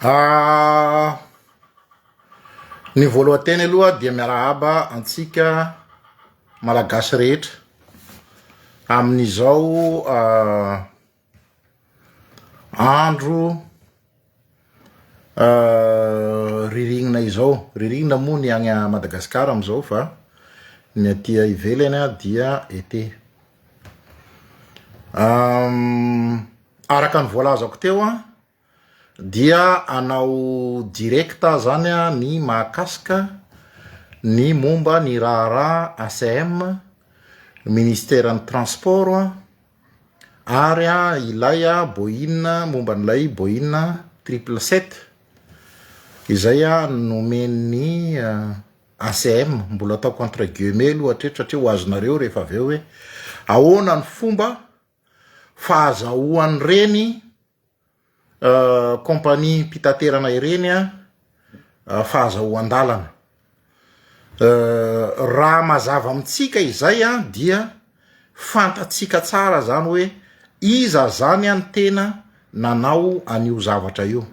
Ny voalohan-teny aloha dia miarahaba antsika Malagasy rehetra amin'izao andro rirignina izao, rirignina moa ny agny Madagasikara amizao fa ny aty ivelany dia été. Araka ny voalazako teo an, dia hanao direct aho zany an ny mahakasika ny momba ny raharaha ACM, ministeran'ny transport an, ary an ilay Boeing momba an'ilay Boeing triple sept izay nomen'ny ACM, mbola ataoko entre guillemets aloha hatreto satria ho azonareo rehefa avy eo hoe ahoana ny fomba fahazahoan'ireny compagnie mpitaterana ireny fahazahoan-dalana. Raha mazava amintsika izay an dia fantatsika tsara zany hoe iza zany an tena nanao an'io zavatra io.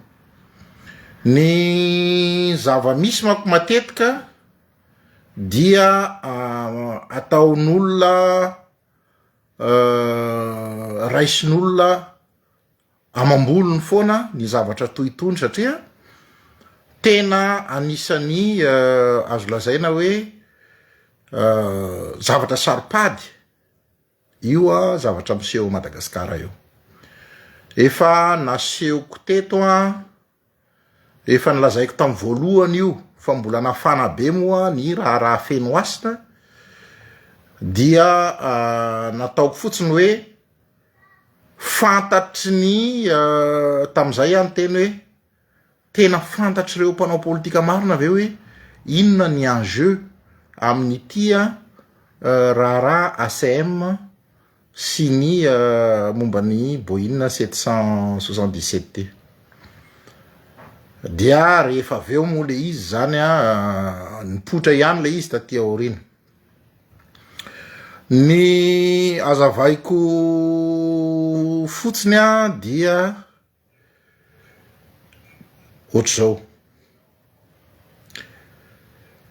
Ny zava-misy manko matetika dia ataon'olona raisin'olona amam-bolony foana ny zavatra toy itony satria tena anisan'ny azo lazaina hoe zavatra saro-pady io zavatra miseho Madagasikara io. Efa nasehoko teto an, efa nolazaiko tamin'ny voalohany io fa mbola nafana be moa ny raharaha Fenohasina dia nataoko fotsiny hoe fantatry ny tamin'izay aho niteny hoe tena fantatr'ireo mpanao politika marina ve hoe inona ny enjeu amin'ity raharaha ACM sy ny momba ny Boeing 777 ity. Dia rehefa avy eo moa le izy zany an, nipoitra ihany le izy taty aoriana. Ny azavaiko fotsiny an dia ohatr'izao,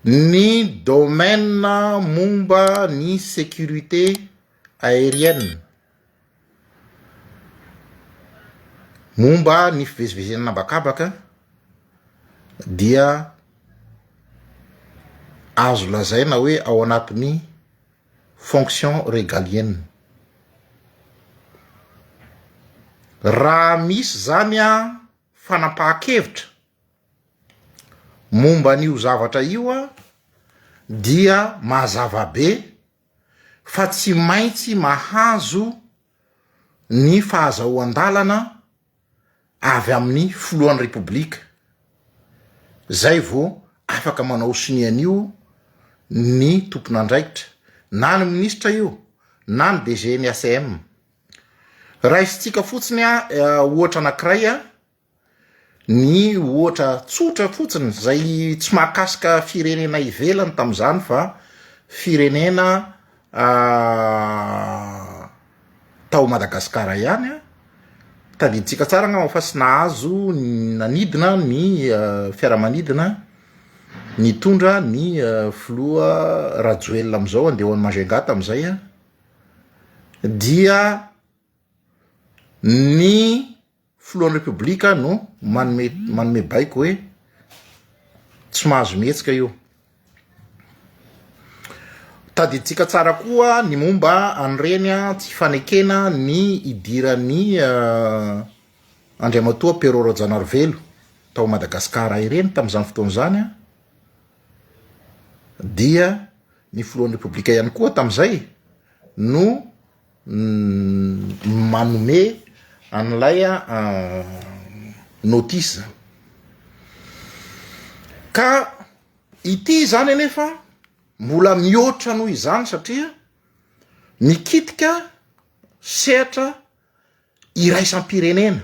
ny domaine momba ny sécurité aérienne, momba ny fivezivezena an'habakabaka dia azo lazaina hoe ao anatin'ny fonction régalienne. Raha misy zany an fanapahan-kevitra momba an'io zavatra io an dia mazava be fa tsy maintsy mahazo ny fahazahoan-dalana avy amin'ny filohan'ny Repoblika, zay vao afaka manao sonia an'io ny tompon'andraikitra, na ny minisitra io na ny DG ny ACM. Raisintsika fotsiny ohatra anankiray ny ohatra tsotra fotsiny izay tsy mahakasika firenena ivelany tamin'izany fa firenena tao Madagasikara ihany an, tadidintsika tsara angamba fa tsy nahazo nanidina ny fiaramanidina nitondra ny filoha Rajoelina amin'izao andeha ho any Majunga tamin'izay an, dia ny Filohan'ny Repoblika no manome manome baiko hoe tsy mahazo mihetsika io. Tadidintsika tsara koa ny momba an'ireny tsy fanekena ny hidiran'ny Andriamatoa Pierrot Rajaonarivelo tao Madagasikara ireny tamin'izany fotoana izany dia ny filohan'ny Repoblika ihany koa tamin'izay no manome an'ilay notice zany. Ka ity zany anefa mbola mihoatra noho izany satria mikitika sehatra iraisam-pirenena,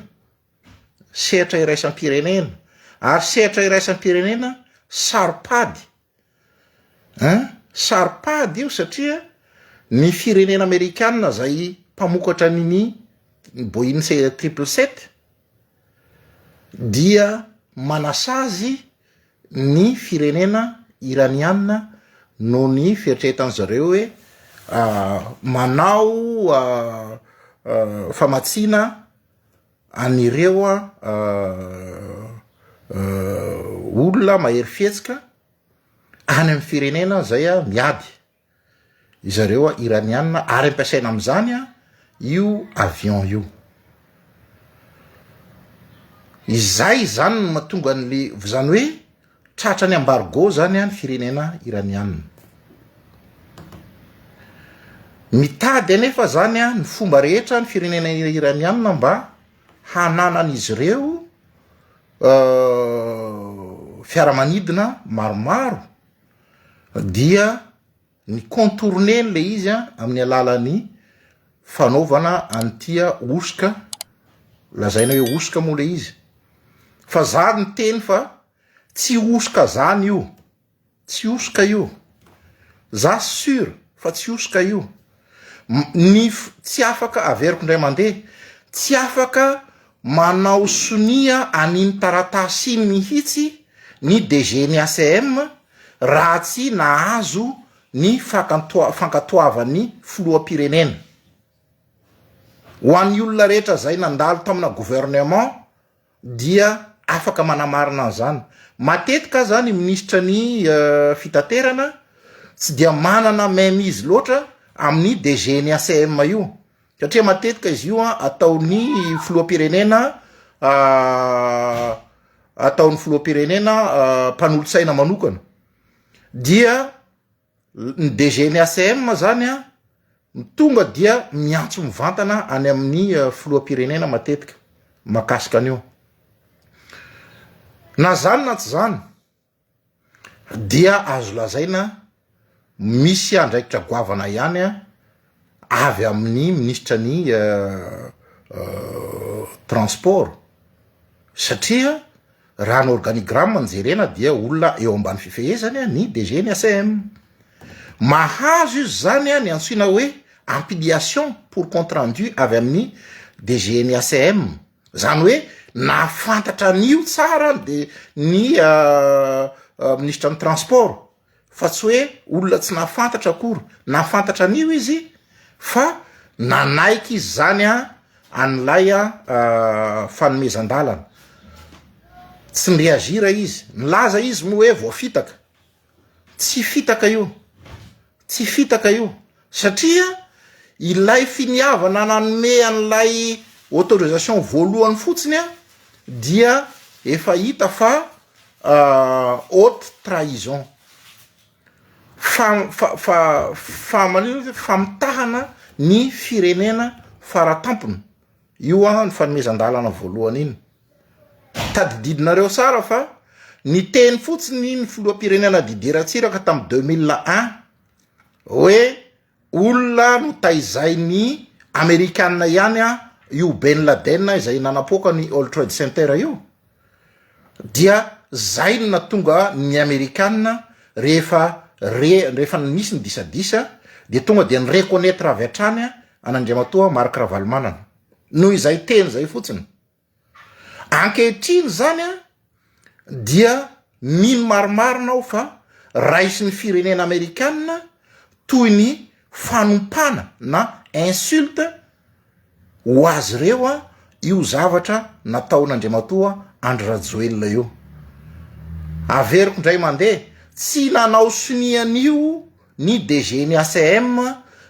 sehatra iraisam-pirenena ary sehatra iraisam-pirenena saro-pady Hein? Saro-pady io satria ny firenena amerikana zay mpamokatra an'iny Boeing triple sept dia manasazy ny firenena iraniana noho ny fieritreretan zareo hoe manao famatsiana an'ireo olona mahery fihetsika any amin'ny firenena zay miady zareo iraniana ary ampiasaina am'zany io avion io. Izay zany no mahatonga an'le zany hoe tratran'ny embargo zany ny firenena iraniana. Mitady anefa zany ny fomba rehetra ny firenena iraniana mba hananan'izy ireo fiaramanidina maromaro dia ny contourner-ny le izy a amin'ny alalan'ny fanaovana an'ity hosoka, lazaina hoe hosoka moa le izy, fa za niteny fa tsy hosoka zany io, tsy hosoka io, za sur fa tsy hosoka io, ny tsy afaka, averiko indray mandeha, tsy afaka manao sonia an'iny taratasy iny mihitsy ny DG ny ACM raha tsy nahazo ny fankatoavan'ny filoham-pirenena. Ho an'ny olona rehetra izay nandalo tamina gouvernement dia afaka manamarina an'izany. Matetika aza ny minisitra ny fitaterana tsy dia manana main mise loatra amin'ny DG ny ACM io satria matetika izy io ataon'ny filoham-pirenena ataon'ny filoham-pirenena mpanolotsaina manokana dia ny DG ny ACM zany a tonga dia miantso mivantana any amin'ny filoham-pirenena matetika mahakasika an'io. Na zany na tsy zany dia azo lazaina misy andraikitra goavana ihany avy amin'ny minisitra ny transport satria raha ny organigramme no jerena dia olona eo ambany fifehezany ny DG ny ACM. Mahazo izy zany ny antsoina hoe ampliation pour compte rendu avy amin'ny DG ny ACM. Zany hoe nahafantatra an'io tsara de ny minisitra ny transport fa tsy hoe olona tsy nahafantatra akory, nahafantatra an'io izy fa nanaiky izy zany an an'ilay fanomezan-dalana, tsy ni-reagir izy, nilaza izy moa hoe voafitaka, Tsy fitaka io, tsy fitaka io satria ilay finiavana nanome an'ilay autorisation voalohany fotsiny an dia efa hita fa haute trahison, fa fa fa fa manino izy famitahana ny firenena faratampony io an ny fanomezan-dalana voalohany iny. Tadididinareo tsara fa niteny fotsiny ny filoham-pirenena Didier Ratsiraka tamin'ny 2001 hoe olona notaizain'ny Amerikana ihany io Ben Laden izay nanapoaka ny World Trade Center io, dia zay no nahatonga ny Amerikana rehefa re rehefa nisy ny disadisa dia tonga dia ni-reconnaitre avy hatrany an'Andriamatoa Marc Ravalomanana noho izay teny izay fotsiny. Ankehitriny izany an, dia mino marimarina aho fa raisin'ny firenena amerikana toy ny fanompana na insulte ho azy ireo an io zavatra nataon'Andriamatoa Andry Rajoelina io. Averiko indray mandeha, tsy nanao sonia an'io ny DG ny ACM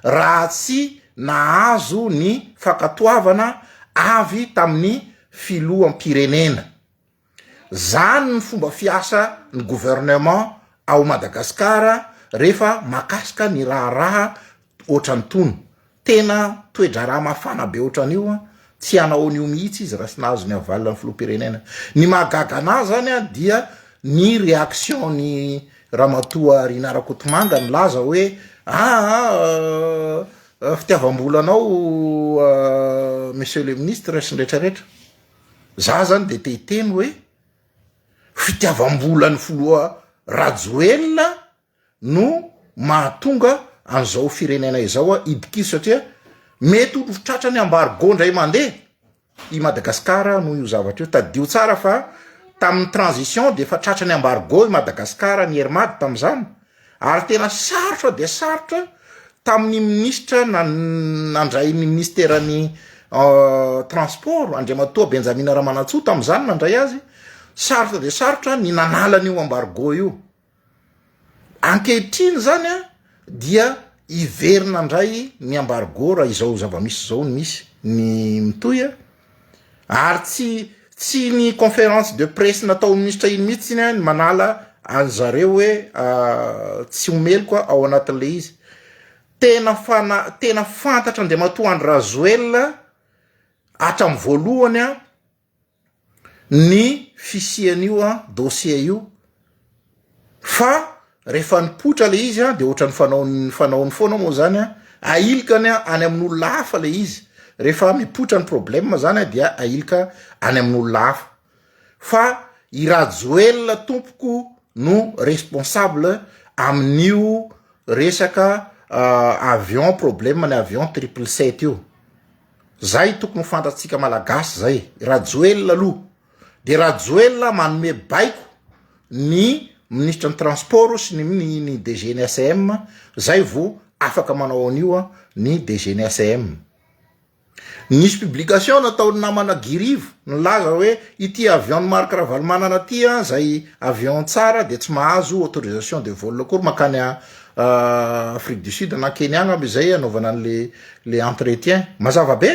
raha tsy nahazo ny fankatoavana avy tamin'ny filoham-pirenena. Zany ny fomba fiasa ny gouvernement ao Madagascar rehefa makasika ny raharaha ohatran'itony. Tena toe-draharaha mafana be ohatran'io an, tsy hanao an'io mihitsy izy raha tsy nahazo ny aval ny filoham-pirenena. Ny mahagaga anah zany an dia ny réaction ny ramatoa Rinah Rakotomanga nilaza hoe aa fitiavam-bola anao monsieur le ministre sy ny retraretra. Za zany de te hiteny hoe fitiavam-bolan'ny filoha Rajoelina no mahatonga an'izao firenena izao hidi-kizo satria mety ho tratran'ny embargo indray mandeha i Madagasikara noho io zavatra io. Tadidio tsara fa Tamin'ny transition dia efa tratran'ny embargo i Madagascar ny Air Mad tamin'izany ary tena sarotra dia sarotra tamin'ny minisitra nandray ny minisiteran'ny transport Andriamatoa Benjamina Ramanantsoa tamin'izany nandray azy, sarotra dia sarotra ny nanala an'io embargo io. Ankehitriny zany a dia hiverina ndray ny embargo raha izao zava-misy izao ny misy ny mitohy a, ary tsy tsy ny conférence de presse nataon'ny minisitra iny mihitsy a ny manala an'zareo hoe tsy ho meloka ao anatin'le izy, tena fana- tena fantatr'Andriamatoa Andry Rajoelina hatramin'ny voalohany a ny fisian'io dossier io fa rehefa nipoitra le izy de ohatran'ny fanaony fanaony foana moa zany a, ahilikany any amin'olona hafa le izy, rehefa mipoitra ny problème zany dia ahilika any amin'olona hafa, fa i Rajoelina tompoko no responsable amin'io resaka avion problème ny avion triple sept io. Zay tokony ho fantatsika malagasy zay, Rajoelina aloha de Rajoelina manome baiko ny minisitra ny transport sy ny ny ny DG ny ACM zay vo afaka manao an'io ny DG ny ACM. Nisy publication nataon'ny namana Guy Rivo nilaza hoe ity avion ny Marc Ravalomanana ty a zay avion tsara de tsy mahazo autorisation de vol akory mankany Afrique du Sud na Kenya angamba izay anaovana an'le le entretien. Mazava be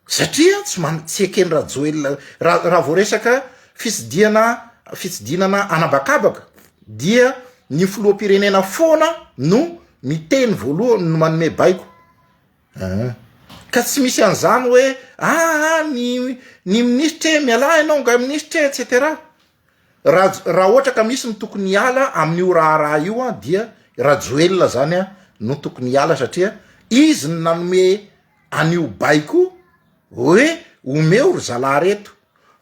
satria tsy man- tsy eken'i Rajoelina raha raha vao resaka fitsidihana fitsidinana an'habakabaka dia ny filoham-pirenena foana no miteny voalohany no manome baiko. Aa ka tsy misy an'izany hoe aa ny ny minisitra e mialà ianao nga minisitra e et cetera. Raj- raha ohatra ka misy ny tokony hiala amin'io raharaha io an dia Rajoelina zany an no tokony hiala satria izy no nanome an'io baiko hoe omeo ry zalahy reto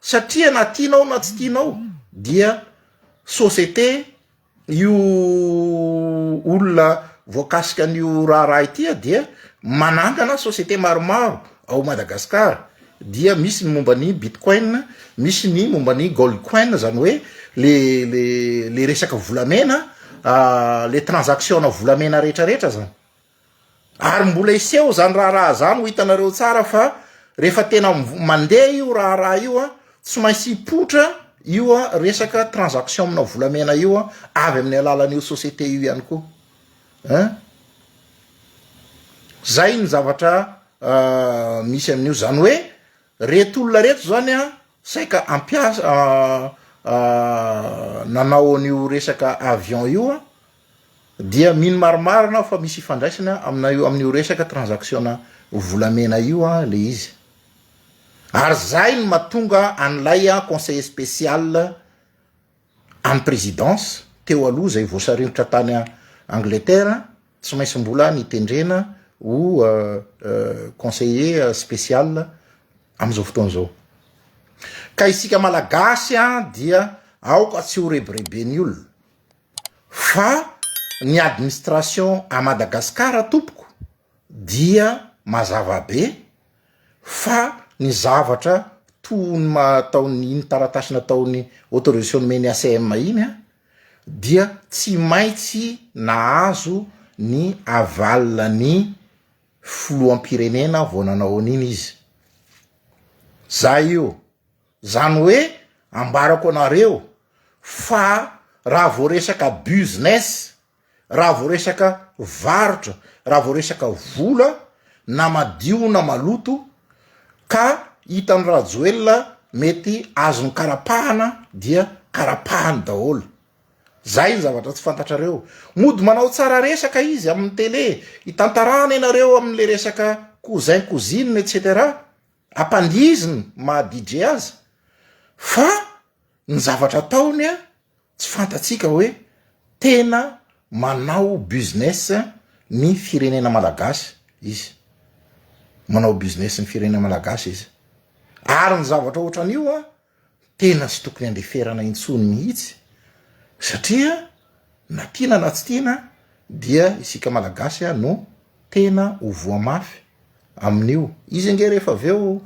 satria na tianao na tsy tianao dia société Io olona voakasika an'io raharaha ity dia manangana société maromaro ao Madagascar, dia misy ny momba ny bitcoin, misy ny momba ny gold coin zany hoe le le le resaka volamena, le transaction-na volamena retraretra zany. Ary mbola hiseho zany raharaha zany ho hitanareo tsara fa rehefa tena mandeha io raharaha io an, tsy maintsy hipoitra io resaka transaction amina volamena io an, avy amin'ny alalan'io société io ihany koa ein. Zay ny zavatra misy amin'io, zany hoe reto olona reto zany an saika ampiasa nanao an'io resaka avion io an, Dia mino marimarina aho fa misy ifandraisany amina io amin'io resaka transaction-na volamena io le izy. Ary zay no mahatonga an'ilay conseiller spécial an'ny présidence teo aloha zay voasaringotra tany Angleterre tsy maintsy mbola nitendrena ho conseiller spécial amin'izao fotoana izao. Ka isika malagasy dia aoka tsy ho rebireben'ny olona. Fa ny administration à Madagascar tompoko dia mazava be fa ny zavatra toy ny ataon'ny iny taratasy nataon'ny autorisation nomen'ny ACM iny an dia tsy maintsy nahazo ny aval ny filoham-pirenena vao nanao an'iny izy. Zay io. Zany hoe ambarako anareo fa raha vao resaka business, raha vao resaka varotra, raha vao resaka vola na madio na maloto ka hitan'i Rajoelina mety azony karapahana dia karapahany daholo. Zay ny zavatra tsy fantatrareo. Mody manao tsara resaka izy amin'ny tele, itantarana ianareo amin'le resaka cousin cousine et cetera. Ampandihiziny maha DJ azy fa ny zavatra ataony a tsy fantatsika hoe tena manao business ny firenena malagasy izy, manao business ny firenena malagasy izy ary ny zavatra ohatran'io a tena tsy tokony andeferana intsony mihitsy satria na tiana na tsy tiana dia isika malagasy no tena ho voa mafy amin'io. Izy ange rehefa avy eo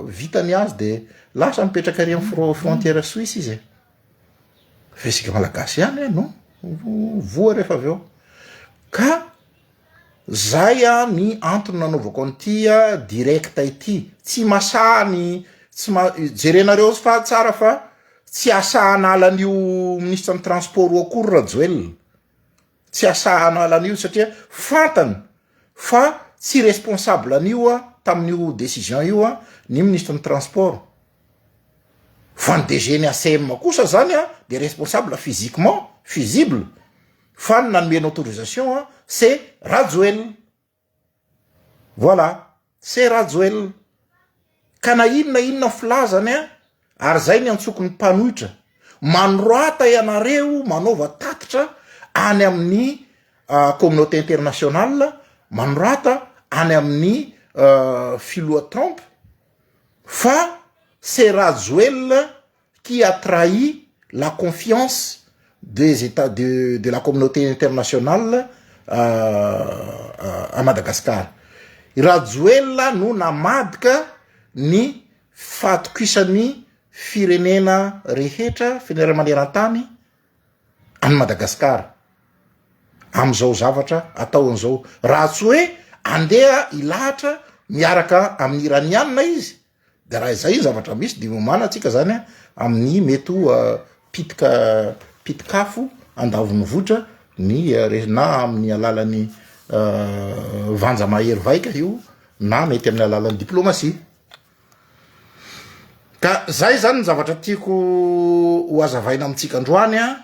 Vita ny azy de lasa mipetraka ary amin'ny frontière suisse izy e. Fa isika malagasy ihany no voa rehefa avy eo. Ka zay a ny antony nanaovako an'ity direct ity. Tsy masaha ny tsy ma- jerenareo fa tsara fa tsy asa hanala an'io minisitry ny transport io akory Rajoelina. Tsy asa hanala an'io satria fantany fa tsy responsable an'io tamin'io décision io ny minisitry ny transport. Fa ny DG ny ACM kosa zany de responsable physiquement, fusible, fa ny nanome ny autorisation c'est Rajoelina. Voilà, c'est Rajoelina. Ka na inona inona filazany an, ary zay ny antsoko ny mpanohitra, manorata ianareo, manaova tatitra any amin'ny communauté internationale, manorata any amin'ny filoha Trump, fa c'est Rajoelina qui a trahi la confiance des Etats de de la communauté internationale à Madagascar. I Rajoelina no namadika ny fahatokisan'ny firenena rehetra, firenena maneran-tany an'i Madagasikara amin'izao zavatra ataony izao. Raha tsy hoe andeha hilahatra miaraka amin'ny Iraniana izy, de raha izay ny zavatra misy de miomàna antsika zany a amin'ny mety ho pitika pitik'afo andavonivohitra ny re- na amin'ny alalan'ny vanja mahery vaika io na mety amin'ny alalan'ny diplomasia. Ka zay zany ny zavatra tiako ho hazavaina amintsika androany a,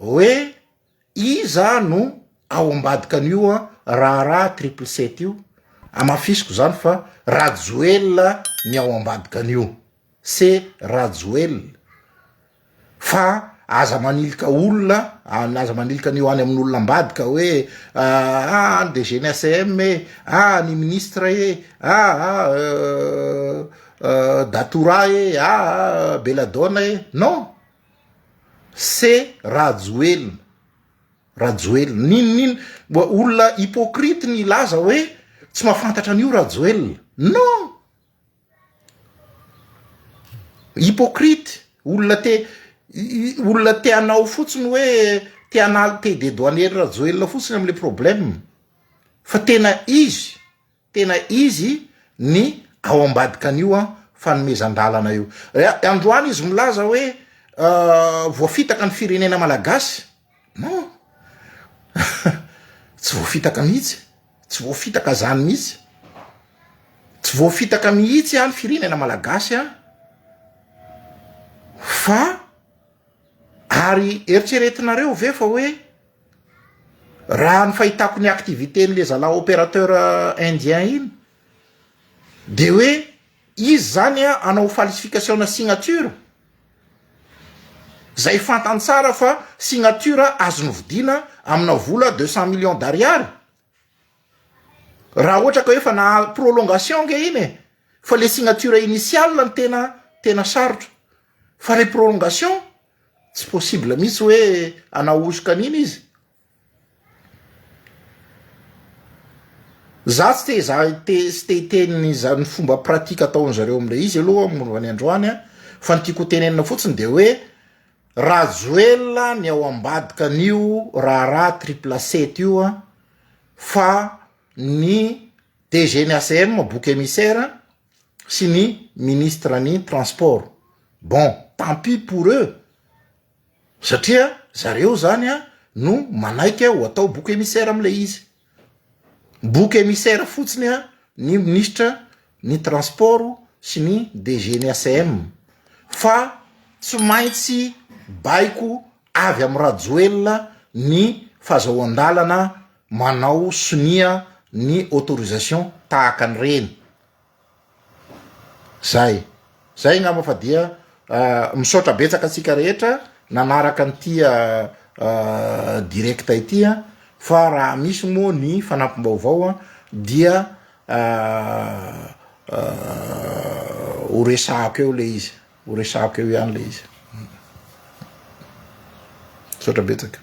hoe iza no ao ambadika an'io raharaha triple sept io, hamafisiko zany fa Rajoelina ny ao ambadika an'io, c'est Rajoelina. Fa aza manilika olona, aza manilika an'io any amin'olona ambadika hoe ah ny DG ny ACM e, ah ny ministre e, ah ah Datura e, ah Belladonna e, non, c'est Rajoelina, Rajoelina, n'inon'inona, olona hypocrite ny hilaza hoe tsy mahafantatra an'io Rajoelina, non! Hypocrite, olona te olona te hanao fotsiny hoe te hanal- te hi-dedouaner Rajoelina fotsiny amle problème, fa tena izy, tena izy ny ao ambadika an'io an fanomezan-dalana io. Androany izy milaza hoe voafitaka ny firenena malagasy, non, tsy voafitaka mihitsy. Tsy voafitaka zany mihitsy. Tsy voafitaka mihitsy an firenena malagasy an. Fa ary eritreretinareo ve fa hoe raha ny fahitako ny activité n'le zalahy opérateur indien iny de hoe izy zany an hanao falsification-na signature zay fantany tsara fa signature azony vidiana amina vola 200 millions d'ariary Raha ohatra ka hoe efa naha prolongation nge iny e, fa le signature initiale no tena tena sarotra, fa le prolongation tsy possible mihitsy hoe hanao hosoka an'iny izy. Za tsy te za te tsy te hiteny zany fomba pratique ataon'zareo amle izy aloha momba ny androany a, fa ny tiako ho tenenina fotsiny de hoe Rajoelina ny ao ambadika an'io raharaha triple sept io a, fa ny DG ny ACM bouc émissaire sy ny ministre ny transport, bon tant pis pour eux satria zareo zany a no manaiky ho atao bouc émissaire amle izy, bouc émissaire fotsiny a ny minisitra ny transport sy ny DG ny ACM fa tsy maintsy baiko avy amin'i Rajoelina ny fazahoan-dalana manao sonia ny autorisation tahaka an'ireny. Zay. Zay ngamba fa dia misaotra betsaka antsika rehetra nanaraka an'ity direct ity fa raha misy moa ny fanampim-baovao dia Ho resahako eo le izy, ho resahako eo ihany le izy. Misaotra betsaka.